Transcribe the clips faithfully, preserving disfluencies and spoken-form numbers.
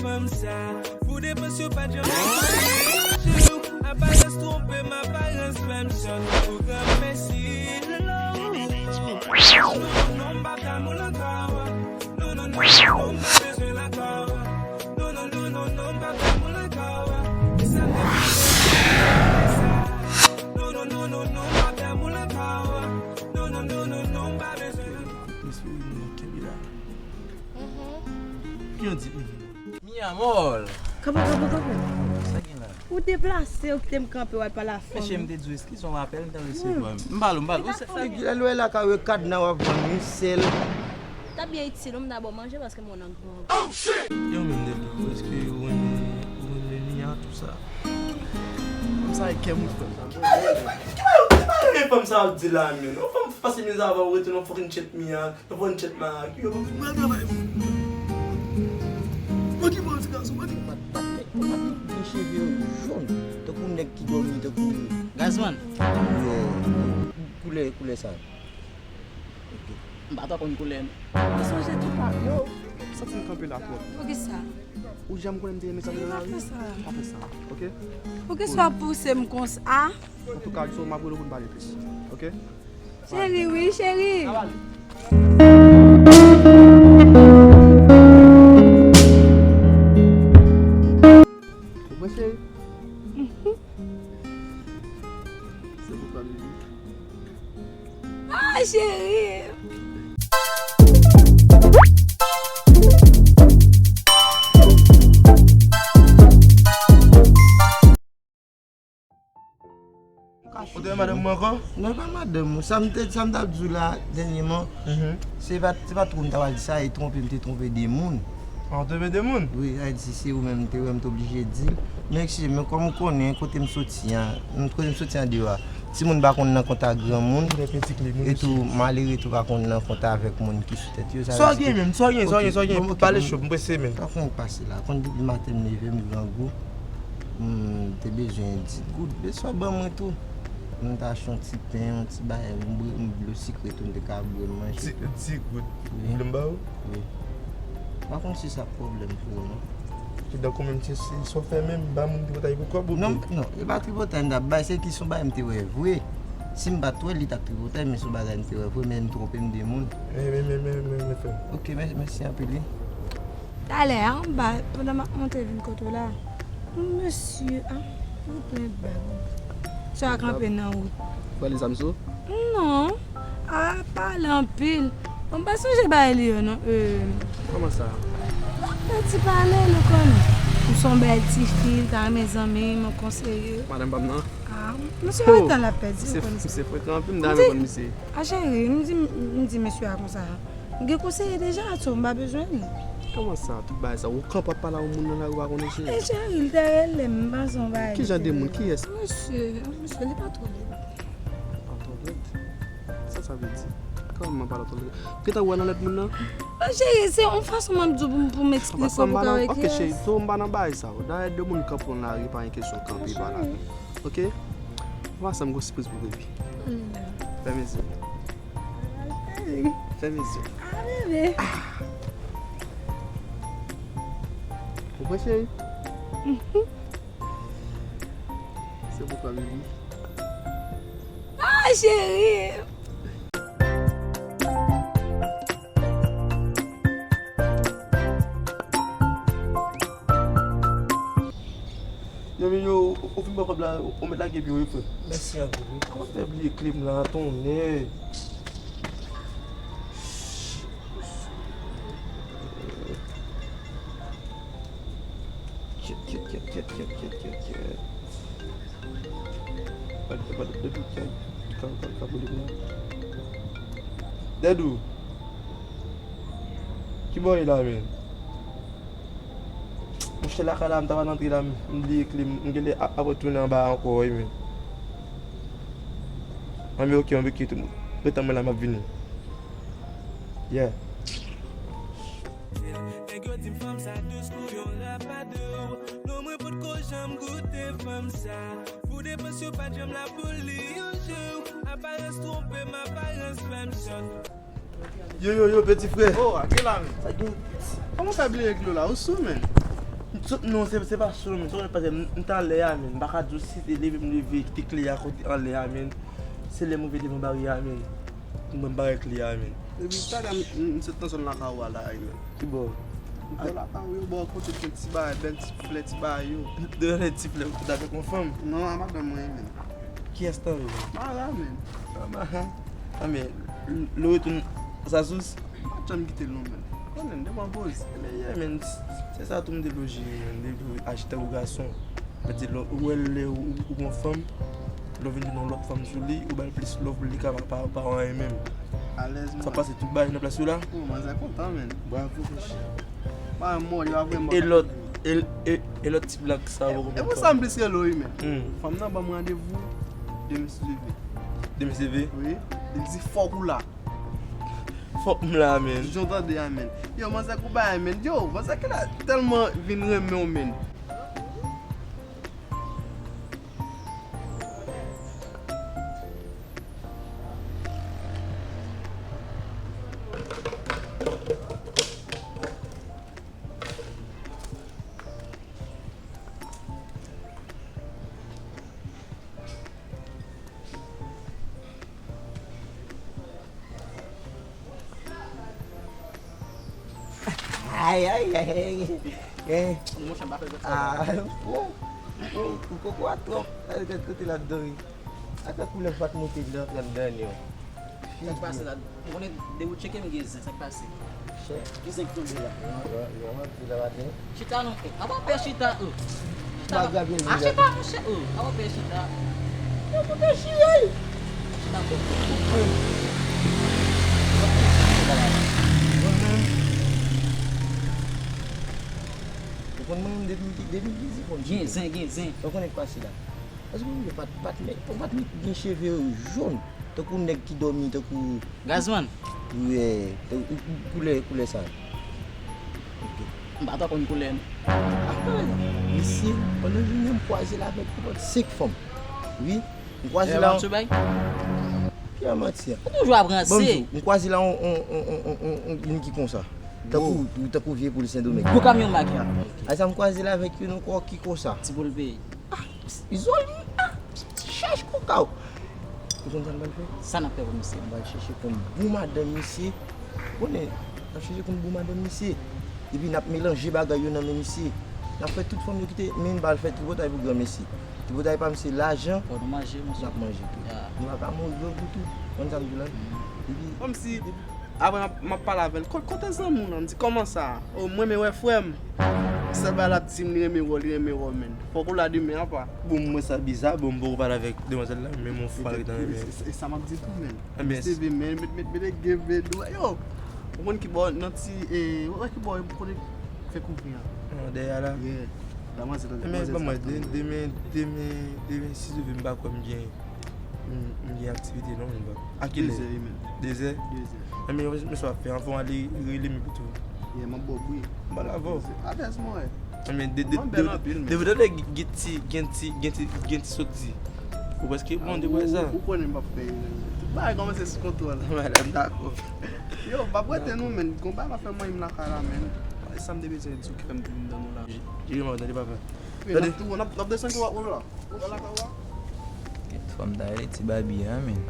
Fanm sa, pou depans yo pa janm. Aparans twonpe m, aparans fè m sòt. Pwogram mèsi. Non, non, non, non, m pa ka moul ankò. Non, non, non, non, non, m pa bezwen l ankò. Non, non, non, non, non, m pa ka moul ankò. E sa m te sa. Non, non, non, non, non, m pa ka moul ankò. Non, non, non, non, non, m pa bezwen l ankò. Espere nou kenbe la. Mhm. Ki yo di, mhm. Mi amor. Kanpe, kanpe, kanpe. Sa gen la? Ou deplase, ou kite m kanpe, w al pale a fanm. Mesye, m te di w eskize, yon apèl m te resevwa. M pale w, m pale w. Sa, sa gen? Lè lwe la ka wè kadna w ap vann wi, sèl. T ap byen itil ou, m ta ba w manje paske m wè w nan grangou. Yo menm de tou, èske ou renmen, ou renmen Mia, tou sa? Kòm sa e kè m ou fè. Ki pa, ki pa renmen fanm sa ap di la menm? Yon fanm pase mizè avan ou rete nan fucking chat Mia. Yo pran chat la, yo pral travay. Mwen ki pran ti gason, mwen ki. Bat, bat, bat, bat, gen cheve yo jòn, tankou nèg ki dòmi, tankou. Gazman. Yo, koulè, koulè sa. Ok. M pa ta konn koulè, non. Mwen sonje tout pa. Yo, m santi m kanpe la twòp. Poukisa? Ou janm konnen m te renmen sa nan lari? Pa fè sa. Pa fè sa, ok? Poukisa w ap pouse m konsa? Antouka, Alison, m ap rele w pou n pale plis. Ok? Cheri, wi, cheri. Ou prè, cheri? Se pou pa vini. Ah, cheri. Ou te wè madanm mwen ankò? Non, e pa madanm ou. Sa m te, sa m t ap di w la dènyèman, se pa, se pa twonpe m ta pral di sa, e twonpe m te twonpe de moun. Ah, ou twonpe de moun? Wi, sa vle di se ou menm m te wè m te oblije di l. Men eskize m, men kòm ou konnen kote m soti an, kote m soti andeyò a, timoun pa konn nan kontak granmoun. E tou, malere tou pa konn nan kontak avèk moun ki sou tèt yo. Sa w gen menm? Sa w gen, sa w gen, sa w gen? Pale cho, m prese menm. Pa konn pase la. Konn depi maten m leve, m grangou. M te bezwen di goud. Bezwen ban mwen tou. M ta achte yon ti pen, yon ti bagay, m bwè, m dlo sikre tou, m te ka bwè, m manje tou. Ti goud. Wi. Ou vle m ba ou? Wi. M pa konn si sa pwoblèm pou ou, non. Kidan, kòm si, si w fè menm, ba moun tripotay pou kòb oubyen? Non, non, e pa tripotay m t ap bay, se ki se yon bagay m te wè vre. Si m pa t wè l, li t ap tripotay, men se yon bagay m te wè vre, men m twonpe m de moun. Men, men, men, men, men, men, frè m. Ok, mè-, mèsi anpil, wi. Talè a, anba, pandan m ap monte vin kote w la, yon mesye, a, yon plen bag. Sa a kanpe nan wout. Valiz la, m sou? Non. A, pale anpil. Bon, m pa sonje bay li yo, non. Euh. Kòman sa? N ap fè ti pale, nou konnen. M se yon bèl tifi, l ta renmen zanmi m, yon konseye. Madanm pa m nan? A, misye gentan l ap pèdi, ou konnen sa. Misye frekan anpil, m ta renmen konn misye. A, cheri, m di, m di mesye a konsa. M gen konseye deja, so m pa bezwen li. Kòman sa, tout bagay sa? Ou kanpe ap pale a yon moun nan lari ou pa konnen, cheri? E, cheri, l te rele m, m panse yon bagay. Ki jan de moun? Kiyès? Mesye, mesye, li pa twò lèd. Pa twò lèd? Sa sa vle di? Kòman pa twò lèd? Ou gentan wè nan lèt moun nan? Bon, cheri, se yon fason m ap di w pou, pou m eksplike w pou w ka wè kiyès. Ok, cheri, tou m pa nan bagay sa yo. Dayè de moun kanpe nan lari, pa gen kesyon kanpe pale. Ok? Ou pa sanm gon sipriz pou bebe. Fèmen zye w. Fèmen zye w. Ah, bebe. Ou prè, cheri? Se pou twa, bebe. Ah, cheri! Yo, men yo, ou fin pran kòb la, ou mèt lage pye w wi, frè. Mèsi anpil, wi. Kòman fè bliye kle m la, tonnè? Kyèt, kyèt, kyèt. Pa, pa, pa, pa, pa, ka, ka, ka, ka, Dèdou. Ki bò w ye la, menm? Monchè, lakay la, m ta pral antre la, m, m bliye kle m, m genlè ap, ap retounen anba ankò, wi, men. Anben, oke, anben, oke, tou. Ret an mwen la, m ap vini. Yeah. Nèg yo di m fanm sa dous kou yon rapadou. Non, mwen potko janm goute fanm sa. Pou depans yo pa t janm la pou li yon jou. Aparans twonpe m, aparans fè m chòk. Yo, yo, yo, peti frè. Oh, a gen la, men. Sa gen? Kòman w fè bliye dlo la? Ou sou, men? So, non, se, se pa sou non, men. Se konn pase, m, m t anlè a, men. M pa ka di w si se leve m leve, kite kle a kote anlè a, men. Se lè m rive devan baryè a, men. M pran baryè kle a, men. Depi talè, m, m, m sot nan zòn lakay ou a la, men. Ki bò? M bò lakay ou yo, bò kote gen ti bagay, bèl ti flè, ti bagay yo. Devan ti flè, ou t avèk yon fanm? Non, a madanm mwen, men. Kiyès tann ou? Mara, men. Ah, Mara. Ah, men, l, l retoun Sasous? M pa janm kite l non, men. Konnen, m te pran poz. Men, yeah, men, se sa tou m te vle w jere, men, m te vle w aji tankou gason. Mwen di, lè w, ou wè lè ou, ou, ou gon fanm, lè w vin jwenn yon lòt fanm sou li, ou ba l plis love pou li ka pa, pa, pa anyen menm. Alèz, mwen. Sa pase tout bagay nan plas yo la? Oh, manzè kontan, men. Bravo, monchè. Ba, mò, li pa vrèman. E lòt, e, e, e lòt ti blak sa, ou E, e konprann pou sa m plis rele w, wi, men. Hmm. Fanm nan ban m randevou demen si Dye vle. Demen si Dye vle? Wi. Li di fòk ou la. Fòk m la, men. Jan w tande a, men. Yo, manzè kou bagay, men. Yo, manzè ki la tèlman vin renmen w, men. Ay, ay, ay, ay. Eh. Monchè, m pa fè zòt sa. Ah, oh, oh, ou koko a twòp. Gade kote l ap dòmi. Ata koulè pa t monte, l antre anndan yo. Sa k pase la? Ou konnen, depi w tcheke m gen zen, sa k pase? Chè. Ki zen k tonbe la? Yo, yo, yo, yo, yo, yo, yo. Chita non, eh, apa pè chita, oh. Chita. Pa grave, ah, chita, monchè, oh, apa pè chita. Yo, kote chiyay? Chita, kote, kote. Mwen menm. Ou konn mwen menm depi, depi m piti, konn chita. Gen zen, gen zen. Ou konnen k pase la? Paske ou pa t, pa t, pa t gen cheve jòn, tankou nèg ki dòmi, tankou Gazman. Wi, tankou koulè, koulè sa. Ok. M pa twò konn koulè, non. Apa, misye, pandan jounen, m kwaze l avèk nenpòt senk fanm. Wi, m kwaze l a. Pye manti a. Ou toujou ap ranse. Bon, m kwaze l a yon, yon, yon, yon, yon, yon, youn ki konsa. Tankou, tankou vye poul Sendomeng. Gwo kamyon make a. Ay sa m kwaze l avèk youn ankò ki konsa. Ti poul peyi. Ah, izòl, ah, chèch koka w. Ou konn sa n pral fè? Sa n ap fè pou misye? M pral chèche konn bon madanm misye. Konnen, n ap chèche konn bon madanm misye. Epi n ap melanje bagay yo nan men misye. N ap fè tout fanm yo kite, men n pral fè tripotay pou granmesi. Tripotay pa m se lajan. Fò nou manje, monchè. N ap manje tou. Ya. Nou pa ka mouri grangou tou. Konn sa m di la? Mhm. Epi, kòmsi, epi, apre m ap, m ap pale avè l. Ko-, kote zanmi w lan? M di, kòman sa? O, m renmen wè frè m. Sèl bagay l ap di m, li renmen wè w, li renmen wè w, men. Fòk ou la demen apa. Bon, m wè sa biza, bon, m poko pale avèk demwazèl la, men m fwa ret nan men. E, e, e sa m ap di tou, men. Ebyen, Stevie, men, met, met, met gen bedou. Yo! Ou konn ki bò, nan ti, e, ou wè ki bò, kote fè kouvri an? An, dèyè a la? Yeah. Damwazèl, damwazèl sa ap tann. Ebyen, ban mwen, de-, demen, demen, demen, si Dye vle, m pa kwè m gen, m, m gen aktivite, non, m pa. A kilè? Dezè, wi, men. Dezè? Dezè. Ebyen, men sa w ap fè, anvan w ale, rele m epi tou. Yeah, m ap ba w bri. M pale avè w. Alèz, mwen. Ebyen, de, de, de, de, de, gen ti, gen ti, gen ti, gen ti soti. Ou prèske bon, de wè sa. Ou, ou konnen m p ap fè erè. Tout bagay kòmanse sou kontwòl. Madanm, dakò. Yo, m p ap rete non, men. Gon bagay m ap fè manyen m lakay la, men. E sa m te bezwen di w ki fè m vin nan nou la. Jere m, tande papa. Tande. N ap tou, n ap, n ap desann ki w ap wè la. Ou wè lakay ou a? Kèt, fò m ta rele ti Babi a, men.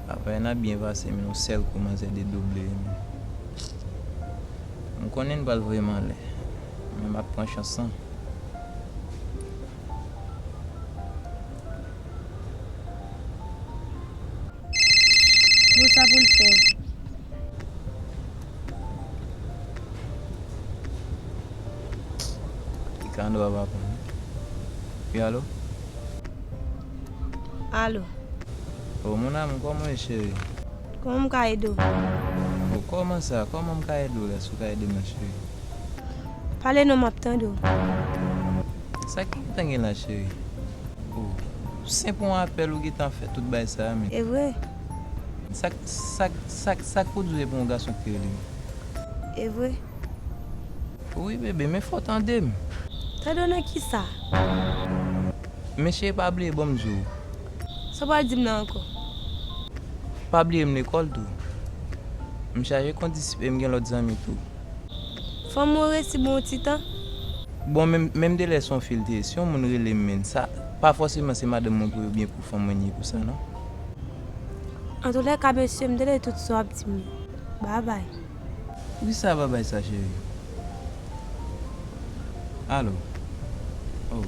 Apre n ap byen pase, men yon sèl kou manzè dedouble, men. M konnen n pral voye m anlè, men m ap pran chans lan. Bon, sa pou l fè. Ki kandwa pa konn. Wi, alo? Alo. O, mon amour, kòman w ye, cheri? Kòman m ka ede w? O, kòman sa? Kòman m ka ede w la, si w ka ede m nan, cheri? Pale non, m ap tande w. Sa ki gentan gen la, cheri? O, senp yon apèl ou gentan fè tout bagay sa a, men. E vre? Sa, sa, sa, sa k pwodui pou yon gason ki rele m? E vre? Wi, bebe, men fò w tande m. Tande w nan kisa? Men cheri, pa bliye, ban m di w. Sa w pral di m nan ankò? Pa bliye m lekòl tou. M chaje kondisip e m gen lòt zanmi tou. Fanm ou resi bon yon ti tan, Bon, menm, menm de lè se yon fi l te ye, si yon moun rele m, men sa, pa fòseman se madanm mwen pou li oubyen pou fanm mwen li ye pou sa, non. Antoulèka, mesye, m tande tout sa w ap di m yo. Babay. Poukisa babay sa, cheri? Alo? Oh.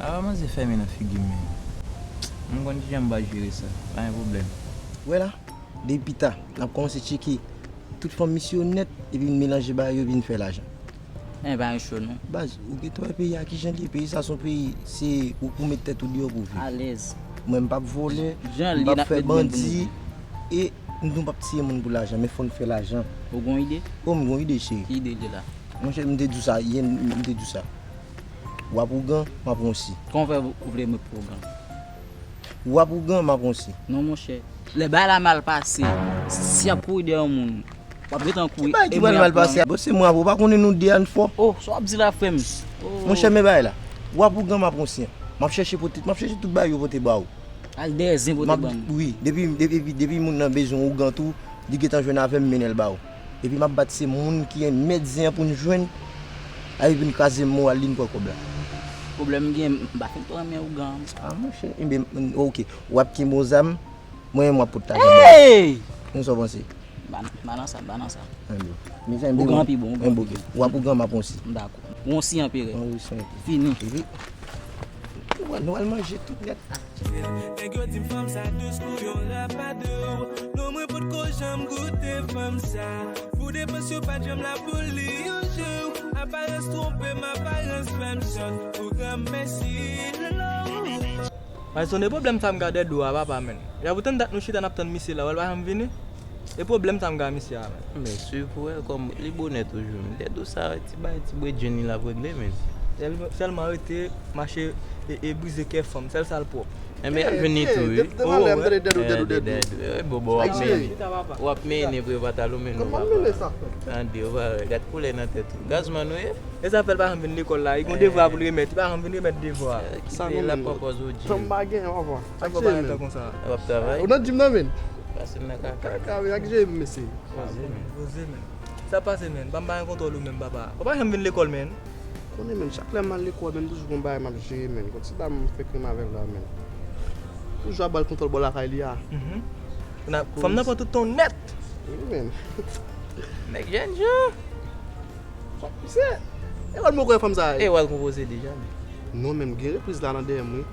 Apa manzè fèmen nan figi m, men. M konn kijan m va jere sa. Pa gen pwoblèm. Wè la, depi pita, n ap kòmanse tcheke tout fanm misye yo nèt, epi n melanje bagay yo, epi n fè lajan. Men pa gen cho non. Baz, ou gentan wè peyi a kijan l ye? Peyi sa se yon peyi, se ou, ou met tèt ou deyò pou viv. Alèz. Mwen, m p ap vòlè, m p ap fè bandi, e nou p ap tiye moun pou lajan, men fò n fè lajan. Ou gon ide? O, m gon ide, cheri. Ki ide w gen la? Monchè, m te di w sa yè, m te di w sa. W ap ougan, m ap wonsi. Kòman fè ou vle mwen pou ougan? W ap ougan, m ap wonsi. Non, monchè. Lè bagay la mal pase, si y ap kouri dèyè yon moun, w ap gentan kouri. Ki bagay ki pral mal pase? Bon, se mwen avè w, ou pa konnen nou de a n fò? Oh, sa w ap di la, frè m? Oh. Monchè, men bagay la. W ap ougan, m ap wonsi. M ap chèche pote, m ap chèche tout bagay yo pote ba ou. Al dèyè zen pote ban m. Wi, depi, depi, depi moun nan bezwen ougan tou, li gentan jwenn avè m, mennen l ba ou. Epi m ap bat se moun ki mèt zen an pou n jwenn, a epi n kraze moral li, n pran kòb la. Pwoblèm m gen, m pa fin twò renmen ougan an. A, monchè, enben, oke, w ap kenbe yon zam, mwen menm m ap pot lajan ba w. Hey! Men sa w panse? M pa nan sa, m pa nan sa. Enben, mezanmi, ougan pi bon, ougan pi bon. W ap ougan, m ap wonsi. M dakò. Wonsi anperè. Wonsi anperè. Fini. Epi, nou al, nou al manje tout nèt. Nèg yo di m fanm sa dous kou yon rapadou. Non, mwen potko janm goute fanm sa. Pou depans yo pa t janm la pou li yon jou. Aparans twonpe m, aparans fè m chòt. Pwogram mèsi, love. Ay, sonde pwoblèm sa m gade dou a, papa, men. Y ap tann dat nou chita, n ap tann misye la, wè l pa janm vini. E pwoblèm sa m gen a misye a, men. Men, swiv pou wè kòm li bonè toujou. Lè dou sa, ti bay, ti bredjenn li l ap regle, men. Sèl-, sèlman rete mache e, e brize kè fanm, sèl sa l pwòp. Enben, y ap vini tou, wi. Depi devan lè, m tande dèdou, dèdou, dèdou. Wi, bobo, w ap mennen. W ap mennen, pre, pa t al ou menm, non, papa. Tande, w pa wè, gad koulè nan tèt ou. Gazman ou ye? E sa fè l pa janm vin lekòl la, li gon devwa pou l remèt, li pa janm vin remèt devwa. Sa nou menm, fanm pa gen, w ap wè. Sa fè w pa gen tan konsa. W ap travay? Ou nan gym nan, men? Pase m nan kaka. Kaka, men ak jemi, mesye. Poze, men. Poze, men. Sa pase, men? Ban m pa gen kontwòl ou menm, papa. Ou pa janm vin lekòl, men. Konnen, men, chak lè m al lekòl, men, toujou gon bagay m ap jere, men. Gon ti dam m fèk renmen avè l la, men. Toujou ap ba l kontwòl bò lakay li a. Fanm nan pran tout tan w nèt. Wi, men. Nèg jènjan. Misye, e wè l mwen kwè fanm sa a. E wè l konpoze deja, men. Non, men m gen repriz la nan dèyè m, wi.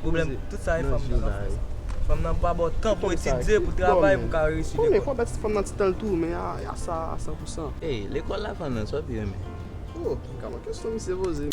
Pwoblèm, tout sa e fanm nan k ap fè sa. Fanm nan pa ba w tan pou etidye, pou travay, pou ka reyisi lekòl. Konnen fò w mèt fanm nan ti tan l tou, men a, a sa, a san pou san. Ey, lekòl la fanm nan, sa w pi renmen? Oh, kòman kesyon misye poze?